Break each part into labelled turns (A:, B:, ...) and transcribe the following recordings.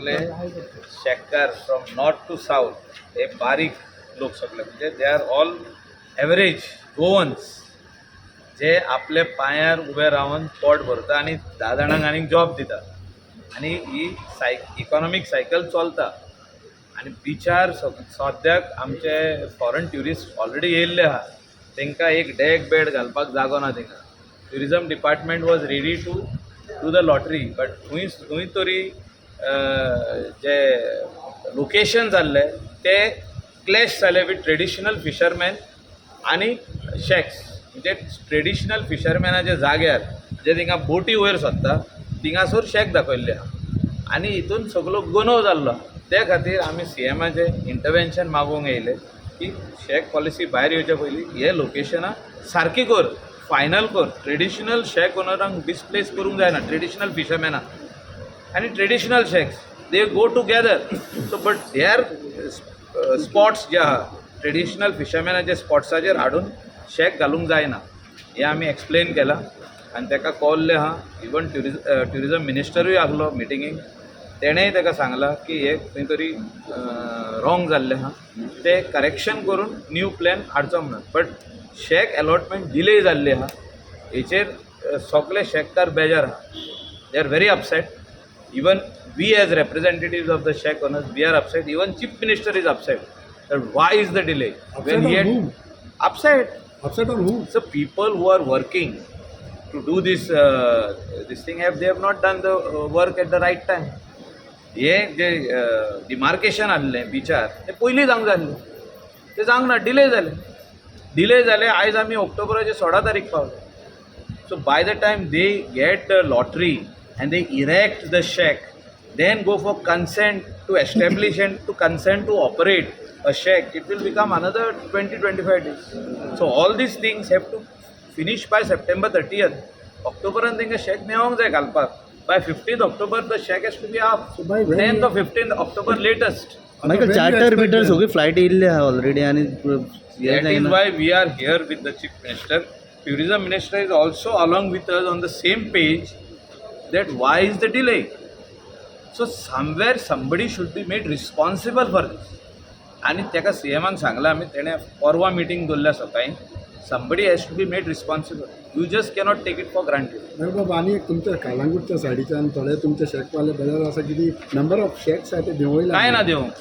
A: सगळे शेतकार from north two south हे बारीक लोक सगळे, म्हणजे they are all average Goans जे आपले पांयार उबे रावन पोट भरता आनी 10 जाणांक आनीक जॉब दिता आनी ही इकॉनॉमीक सायकल चलता. आनी बिचार सद्याक आमचे फॉरन ट्युरिस्ट ऑलरेडी येयल्ले आहा, तांकां एक डेक बेड घालपाक जागो ना. तांकां tourism department was ready to do the lottery, but खंय खंय तरी जे लोकेशन जाल्ले ते क्लॅश जाले विथ ट्रेडिशनल फिशरमॅन आनी शॅक्स. म्हणजे ट्रेडिशनल फिशरमॅनाच्या जाग्यार जे थिंगा बोटी वयर सरता थिंगासर शॅक दाखयल्ले आहा आनी हितून सगलो गोंदळ जाल्लो आहा. ते खातीर आमी सीएमाचें इंटरवेन्शन मागूंक येयले की शॅक पॉलिसी भायर येवच्या पयलीं हे लोकेशनां सारकी कर, फायनल कर. ट्रेडिशनल शॅक ओनरांक डिसप्लेस करूंक जायना, ट्रेडिशनल फिशरमॅनाक आनी traditional shacks, they go together. So but their spots जे आहा, ट्रेडिशनल फिशरमॅनाचे स्पॉट्साचेर हाडून शॅक घालूंक जायना, हें आमी एक्सप्लेन केलां आनी ताका कळ्ळें आहा. इवन ट्युरिजम मिनिस्टरूय आहलो मिटिंगेक, तेणेय ताका सांगलां की हे खंय तरी रॉंग जाल्लें आहा, ते करेक्शन करून न्यू प्लॅन हाडचो म्हणून. बट शॅक अलॉटमेंट डिले जाल्ली आहा, हेचेर सगळे शॅककार बेजार आहा. They are very upset. Even we as representatives of the shack owners, we are upset. Even Chief Minister is upset that why is the delay
B: Upset
A: he
B: on
A: had
B: whom?
A: Upset.
B: Upset on whom?
A: So people who are working to do this thing, have they have not done the work at the right time. हे जे demarcation आहलें बिचार, ते पयलीं जावंक जाय आसलें, ते जावंक ना, डिले जालें, डिले जालें. आयज आमी ऑक्टोबराचे 16 तारीख पावले. So by the time they get the lottery and they erect the shack, then go for consent to establish and to consent to operate a shack, it will become another 20 25 days. So all these things have to finish by September 30th. ऑक्टोबरान तांकां shack मेळोंक जाय घालपाक. By 15th October the shack has to be up.
B: So by when
A: 10th or 15th October latest.
C: Michael,
B: when you
C: charter
B: expect
C: bitter
B: them?
C: सगळी flight येयल्ली आहा already आनी हे
A: That is
C: जायना.
A: Why we are here with the Chief Minister. Tourism Minister is also along with us on the same page that why is the delay? So somewhere somebody should be made responsible for this. आनी ताका C एमान सांगलां आमी, तेणें परवां meeting दवरल्या सकाळीं. Somebody has to be made responsible. You just cannot take it for granted.
B: बाबा, आनी एक तुमच्या कालांगूटच्या सायडीच्यान थोडे तुमचे शेकवाले बेजार आसा की नंबर ऑफ शॅक्स आहा ते देंवयला.
A: कांय ना देवूंक,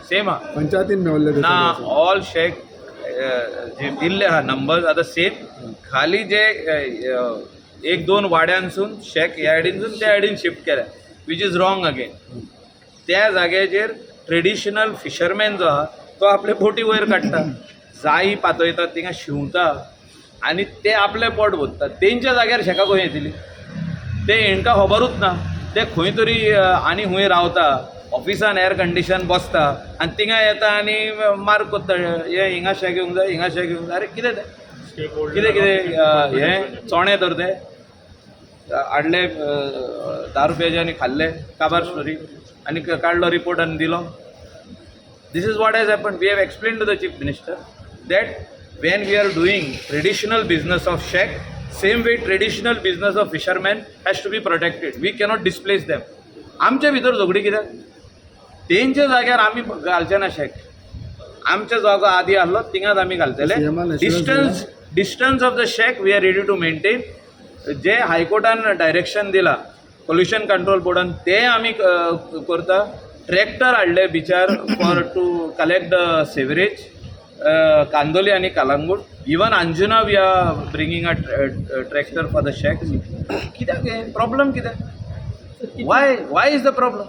A: सेम आहा.
B: पंचायतीन मेवल्ले.
A: ना, ऑल शॅक जे दिल्ले आहा, नंबर्स आतां सेम. खाली जे एक दोन वाड्यांसून शॅक ह्या सायडीनसून त्या सायडीन शिफ्ट केल्या, which is wrong again. त्या जाग्याचेर ट्रेडिशनल फिशरमॅन जो आहा तो आपले बोटी वयर काडटा, जाळी पातयतात, थिंगा शिंवता आनी ते आपलें पोट भरतात. तेंच्या जाग्यार शॅकां खंय येतली? ते हेंकां खबरूच ना. ते खंय तरी आनी खंय रावता, ऑफिसान एअर कंडिशन बसता आनी थिंगा येता आनी मार्क कोत्ता, हे हिंगा शॅक येवंक जाय, हिंगा शॅक येवंक जाय. अरे, कितें तें? कितें कितें हें चोणे तर ते हाडले 10 रुपयाचे आनी खाल्ले, काबार स्टोरी, आनी काडलो रिपोर्ट आनी दिलो. This is what has happened. We have explained to the Chief Minister that when we are doing traditional business of shack, same way traditional business of fishermen has to be protected. We cannot displace them. आमच्या भितर झगडी कित्याक? तेंच्या जाग्यार आमी घालचे ना shack. आमच्या जागो आदी आहलो थिंगाच आमी घालतले.
B: CM न assurance
A: Distance of the shack we are ready to maintain. जे हायकोर्टान डायरेक्शन दिला पोल्युशन कंट्रोल बोर्डान, ते आमी करता. ट्रॅक्टर हाडले बिचार for to collect the sewerage, Candolim आनी Calangute. Even Anjuna we are bringing a tractor for the shack. कित्याक हें प्रॉब्लम कित्याक? Why is the problem?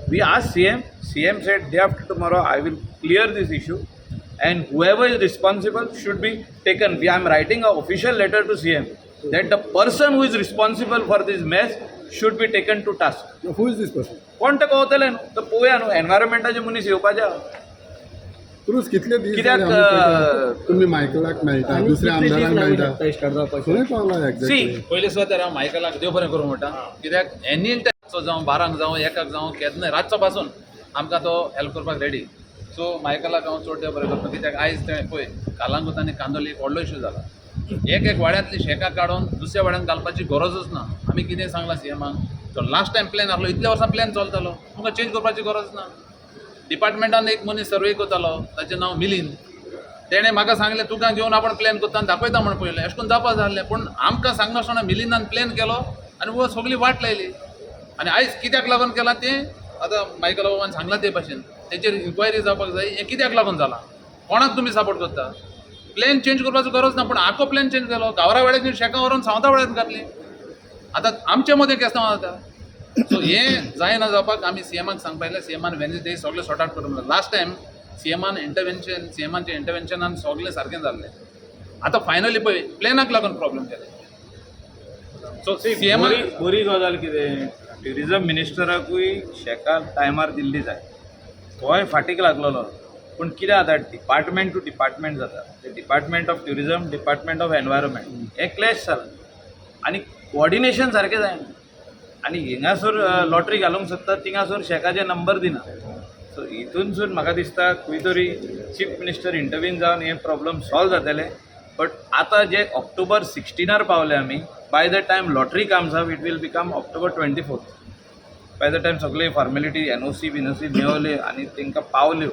A: We asked CM. CM said day after tomorrow I will clear this issue and whoever is responsible should be taken. I am writing a official letter to CM that the person who is responsible for this mess should be taken to task.
B: Who is this person?
A: कोण ते कळतले न्हू, तर पळोवया न्हू, एनवायरमेंटाचे मनीस येवपाचे आहा.
B: Cruise, कितले दीस
A: कित्याक,
B: जाले आमी पळयता, तुमी मायकलाक मेळटा, दुसऱ्या आमदारांक मेळटा.
C: स्टार्ट जावपाक.
B: खंय पावला एक्झॅक्टली?
D: पयलीं सुद्दां हांव मायकलाक देव बरें करूं म्हणटा, कित्याक एनी टायम, जावं 12ंक जावं, 1क जावं, केन्नाय रातचो पासून आमकां तो हेल्प करपाक रेडी. सो मायकलाक हांव चड देव बरें करता, कित्याक आयज तें पळय, कालांगूट आनी कांदोली एक व्हडलो इशू जाला. एक एक वाड्यांतली शेकां काडून दुसऱ्या वाड्यांत घालपाची गरजूच ना. आमी कितें सांगलां सीएमाक? तो लास्ट टायम प्लॅन आसलो, इतल्या वर्सां प्लॅन चलतालो, तुमकां चेंज करपाची गरज ना. डिपार्टमेंटान एक मनीस सर्वे करतालो, ताचें नांव मिलीन. तेणें म्हाका सांगलें, तुका घेवन आपूण प्लॅन करता आनी दाखयता म्हण पळयलें. अशें करून जावपा जाय आसलें, पूण आमकां सांगनासतना मिलिंदान प्लॅन केलो आनी वो सगळी वाट लायली. आनी आयज कित्याक लागून केलां तें आतां मायकल बाबान सांगलां ते भाशेन तेचेर इन्क्वायरी जावपाक जाय. हें कित्याक लागून जालां, कोणाक तुमी सपोर्ट करता? प्लॅन चेंज करपाचो गरज ना, पूण आखो प्लॅन चेंज केलो. गावरा वेळार शेकां व्हरून सावता वेळार घातली. आतां आमचे मदें केस्तांव जाता. सो हें जायना जावपाक आमी सीएमाक सांगपा येयले. सीएमान वेनसडे सगळें सॉर्ट आवट करूंक. लास्ट टायम सीएमान इंटरवेन्शन, सीएमाच्या इंटरवेन्शनान सगळें सारकें जाल्लें. आतां फायनली पळय प्लॅनाक लागून प्रॉब्लम केले. सो सीएमान
A: बरी बरी गजाल कितें, ट्युरिजम मिनिस्टराकूय शॅकां टायमार दिल्ली जाय. तोय फाटीक लागलेलो, पूण कितें जाता, डिपार्टमेंट टू डिपार्टमेंट जाता. Department of Tourism, Department of Environment, हें क्लॅश जाला आनी कोऑर्डिनेशन सारकें जायना. आनी हिंगासर लॉटरी घालूंक सोदता, थिंगासर शॅकाचे नंबर दिना. सो हितूनसून म्हाका दिसता खंय तरी चीफ मिनिस्टर इंटरवीन जावन हे प्रॉब्लम सॉल्व जातले. बट आतां जे ऑक्टोबर 16आर पावले आमी, by the time lottery comes up, it will become October 24th. By the time सगळे फॉर्मेलिटी, एनओसी बिनओसी मेवले आनी तांकां पावल्यो,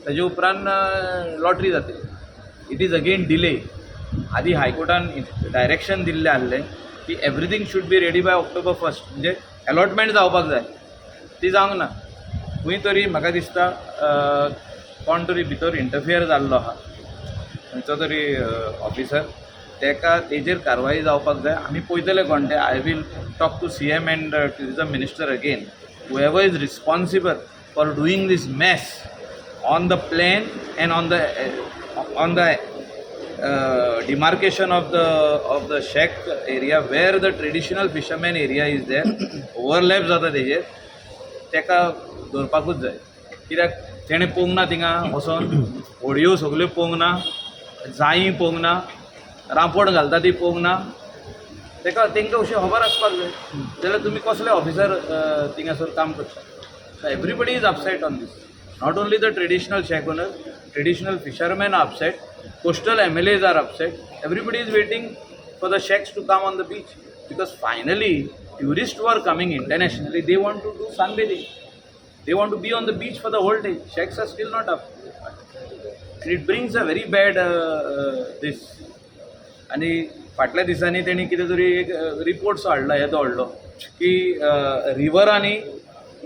A: ताजे उपरांत लॉटरी जातली. It is again delay. आदी हायकोर्टान डायरेक्शन दिल्लें आहलें की everything should be ready by October 1st, म्हणजे अलॉटमेंट जावपाक जाय. ती जावंक ना. खंय तरी म्हाका दिसता कोण तरी भितर इंटरफियर जाल्लो आहा, खंयचो तरी ऑफिसर. तेका तेजेर कारवाई जावपाक जाय. आमी पळयतले कोण ते. I will talk to CM and tourism minister again. Whoever is responsible for doing this mess on the plan and on the demarcation of the shack area, where the traditional fisherman area is there, overlap जाता तेजेर, तेका धरपाकूच जाय. कित्याक तेणें पोवंक ना, थिंगा वचोन होडयो सगल्यो पोवंक ना, जायीं पोवंक ना, रांपण घालता ती पोवंक ना. तेका तेंकां अशें खबर आसपाक जाय. जाल्यार तुमी कसले ऑफिसर थिंगासर काम करता? So everybody is upset on this, not only the traditional shack owner, traditional fishermen are upset, coastal MLAs are upset. Everybody is waiting for the shacks to come on the beach because finally tourists who are coming internationally, they want to do sunbathing. They want to be on the beach for the whole day. Shacks are still not up. And it brings a very bad this. आनी फाटल्या दिसांनी तेणी कितें तरी एक reports हाडला, येदो हाडलो की रिवरांनी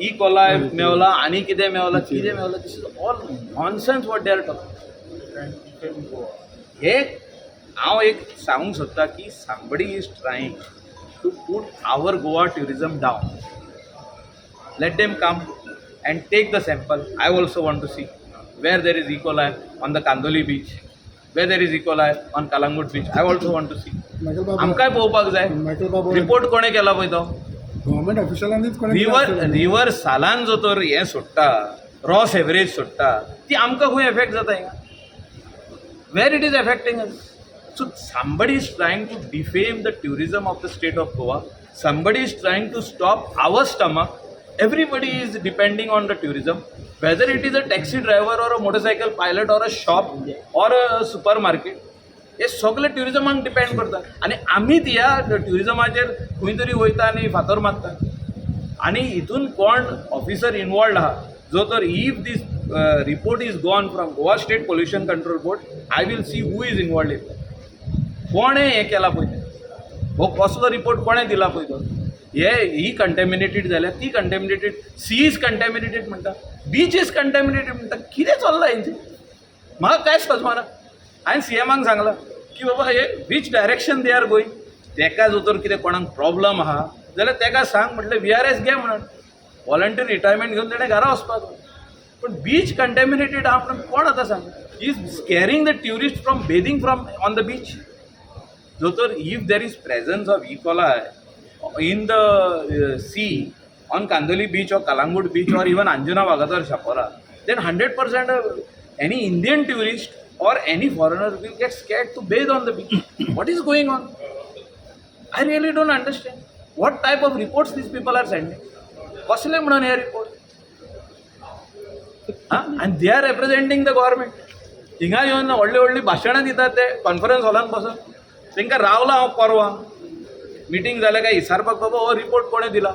A: ई कोलाय मेवला आनी कितें मेवला, कितें Mewla. This is all nonsense what they are talking. हे हांव एक सांगूंक सोदता की somebody is trying to put our Goa tourism down. Let them come and take the sample. I also want to see where there is E. coli on the Kandoli beach, where there is E. coli on Calangute beach. I also want to see.
B: Michael बाबू,
A: आमकांय पळोवपाक जाय.
B: Michael बाबू,
A: report कोणें केला पळय तो.
B: Government ऑफिशलांनीच कोणें
A: रिवर रिवर सालान जो तर हें सोडटा, रॉ सेवरेज सोडटा, ती आमकां खंय एफेक्ट जाता हिंगा? Where it is affecting us? So somebody is trying to defame the tourism of the state of Goa. Somebody is trying to stop our stomach. Everybody is depending on the tourism, whether it is a taxi driver or a motorcycle pilot or a shop or a supermarket. हे सगळे ट्युरिजमाक depend करता आनी आमीच ह्या ट्युरिजमाचेर खंय तरी वयता आनी फातर मारता. आनी हितून कोण ऑफिसर इनवॉल्ड आहा जो तर, if this report is gone from Goa State Pollution Control Board, I will see who is involved in. कोणें हें केलां पळय तें, हो कसलो रिपोर्ट कोणें दिला पळय तो. हे ही कंटेमिनेटेड जाल्या, ती कंटेमिनेटेड, सी is contaminated म्हणटा, बीच is contaminated म्हणटा. कितें चल्लां हेंचें, म्हाका कांयच समजना. हांवें सी एमाक सांगलां की बाबा, हे which direction they are going? तेका जर तर कितें कोणाक प्रॉब्लम आहा जाल्यार तेका सांग म्हटलें, व्ही आर एस घे म्हणून, वॉलंटियर रिटायरमेंट घेवन तेणें घरा वचपाक. पूण बीच कंटेमिनेटेड आहा म्हणून कोण आतां सांग? Is scaring the tourist from bathing from on the beach. जो तर if there is presence of E. coli in the sea on Kandoli beach or Calangute beach or even Anjuna, Vagator, Chapora, then 100% any Indian tourist or any foreigner will get scared to bathe on the beach. What is going on? I really don't understand. What type of reports these people are sending? कसले म्हणून हे report? आनी they are representing the government. हिंगा येवन व्हडली व्हडली भाशणां दितात ते कॉन्फरन्स हॉलान बसून. तांकां रावला हांव परवां, मिटींग जाल्या काय विचारपाक, बाबा हो रिपोर्ट कोणें दिला?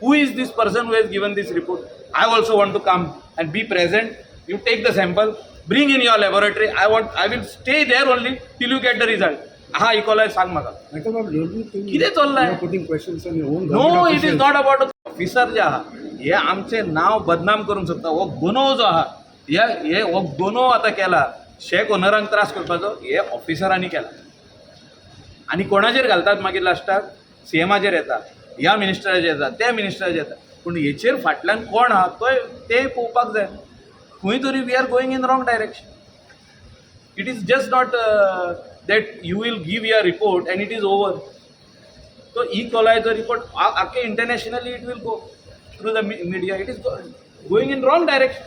A: Who is this person who has given this report? I also want to come and be present. You take the sample, bring in your laboratory. I will stay there only till you get the result. हा E. coli सांग म्हाका.
B: Michael बाब, don't you think
A: कितें चल्लां?
B: You are putting questions on your own?
A: No, it is not about officer जे आहा, हे आमचें नांव बदनाम करूंक सोदता. हो गुनो जो आहा, हे हे हो गुनो आतां केला शेक ओनरांक त्रास करपाचो, हे ऑफिसरांनी केला. आनी कोणाचेर घालतात मागीर लास्टाक? सीएमाचेर येता, ह्या मिनिस्टराचेर येता, त्या मिनिस्टराचेर येता. पूण हेचेर फाटल्यान कोण आहा तोय ते पळोवपाक जाय. खंय तरी we are going in wrong direction. It is just not that you will give your report and it is over. तो ई कोलायचो रिपोर्ट आख्खे internationally it will go through the media. It is going in wrong direction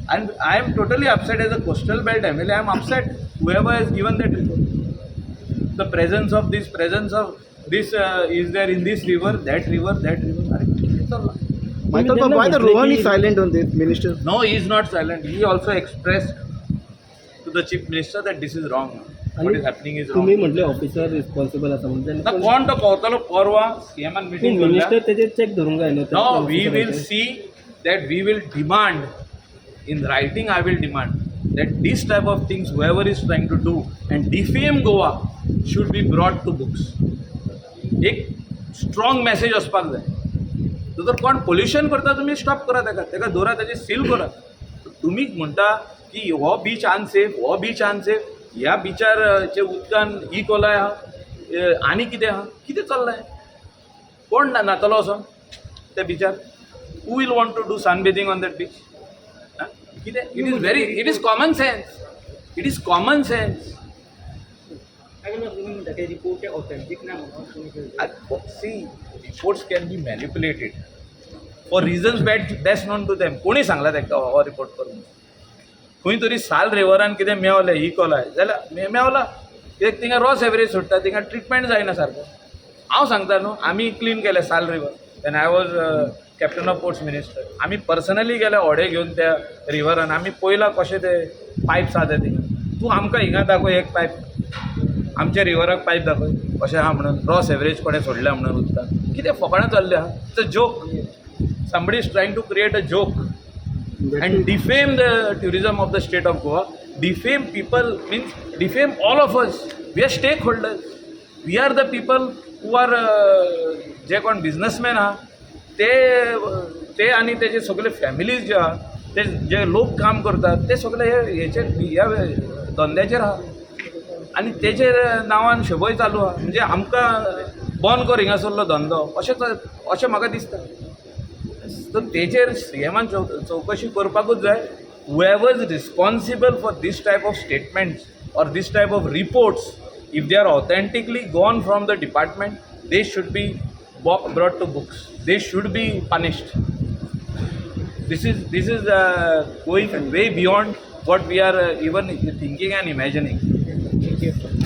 A: and I am totally upset. As a coastal belt MLA, I am upset, whoever has given that report. The presence of this is there in this river, that river, that river. अरे, कितें चल्लां?
C: Michael Bob, why the Rohan is silent on this, minister?
A: No, he is not silent. He also expressed to the chief minister that this is wrong. What is happening is wrong.
E: तुम्ही म्हटले officer responsible आसा म्हणून.
A: ना, कोण तो कळतलो. परवा सीएमान meeting.
E: Minister तेजेर check धरूंक जाय न्हू?
A: No, we will see that we will demand in writing. I will demand that this type of things, whoever is trying to do and defame Goa, should be brought to books. एक strong message वचपाक जाय. जर कोण pollution करता, तुमी stop करा ताका, ताका दवरा, ताजेर सील करा. तुमी म्हणटा की हो बीच अनसेफ, हो बीच अनसेफ, ह्या बिचार चे उदकान ई कोलाय आहा, आनी कितें आहा. कितें चल्लां? कोण ना न्हातलो वचोन त्या बिचार? Who will want to do sunbathing on that beach? कितें? It is common sense, it is common sense.
E: Report authentic ना म्हणून.
A: See, reports can be manipulated for reasons best known to them. कोणी सांगला तांकां हो रिपोर्ट करून? खंय तरी साल रिवरान कितें मेवलें ई कोलाय जाल्यार मेवला, कित्याक थिंगा रॉ सेवरेज सोडटा, थिंगा ट्रिटमेंट जायना सारको. हांव सांगता न्हू, आमी क्लीन केलें साल river when I was captain of ports minister. आमी पर्सनली गेले होडे घेवन त्या रिवरान. आमी पळयलां कशें ते पायप्स आहा ते थिंगा. तूं आमकां हिंगा दाखय एक पायप, आमच्या रिवराक पायप दाखय अशें आहा म्हणून, रॉ सेवरेज कोणें सोडल्या म्हणून उदकान. कितें फकाणां चल्ल्या? It's a joke. Somebody is trying to create a joke and defame the tourism of the state of Goa, defame people, means defame all of us. We are stakeholders. We are the people who are जे कोण businessman आहा ते ते आनी तेजे सगळे families जे आहा, ते जे लोक काम करतात ते सगळे हे हेचेर, ह्या धंद्याचेर आहा आनी तेजेर नांवान शबय चालू आहा. म्हणजे आमकां बंद कर हिंगासरलो धंदो, अशें अशें म्हाका दिसता. तर तेजेर सीएमान चवकशी करपाकूच जाय. Whoever is responsible for this type of statements or this type of reports, if they are authentically gone from the department, they should be brought to books, they should be punished. This is going way beyond what we are even thinking and imagining.